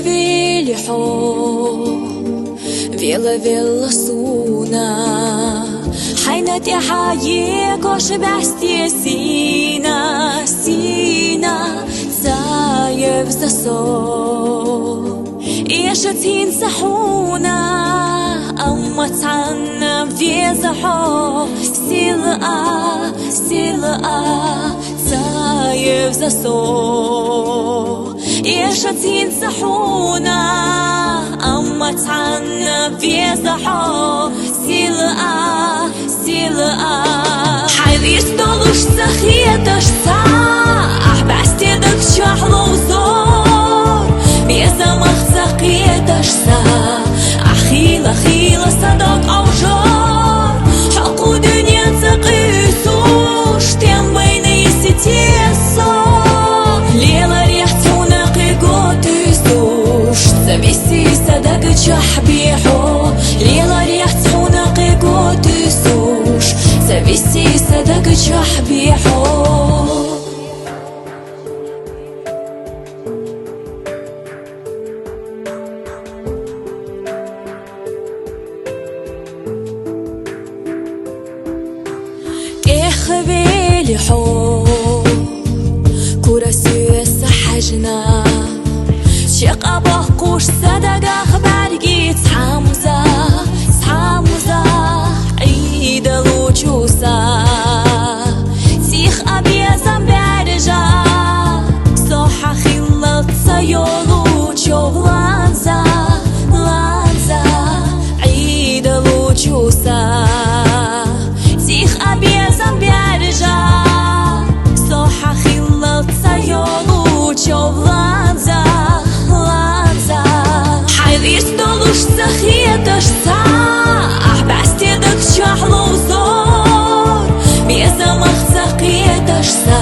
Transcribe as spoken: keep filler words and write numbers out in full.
Вели хьо, вела-вела сона, хьайна тӀехьа егош бӀаьсте сийна, сийна ца евза со. Эшац хӀинца хьона, амма цхьанна веза хьо, сила а, сила а ца евза со. Эшац хӀинца хьона, амма цхьанна веза хьо, сила а, сила а. Хьай вист долуш ца хеташ ца, ахь бӀаьсте даг чохь ловзор. Безамах ца кхеташ ца, ахь хийла-хийла сан дог Ӏовжор. Хьо кху дуьненца кхуьйсуш, тем байна йисте со. Леларехь цунна кхин го туьйсуш, ца виси сан даг чохь бе хьо. Леларехь цунна кхин го туьйсуш, ца виси сан даг чохь бе хьо. ТӀехвели хьо, кура соьца хьаьжна, чекх а боккхуш сан дагах бӀаьрги цхьамза, цхьамза Ӏийдалучу са. Сих а безам баьржа, со хьан хиллал ца йолу чов ланза, ланза Ӏийдалучу са. Сих а безам баьржа, со хьан хиллал ца йолу чов ланза, ланза. Хьай вист долуш ца хеташ ца, ахь бӀаьсте даг чохь ловзор. Безамах ца кхеташ ца,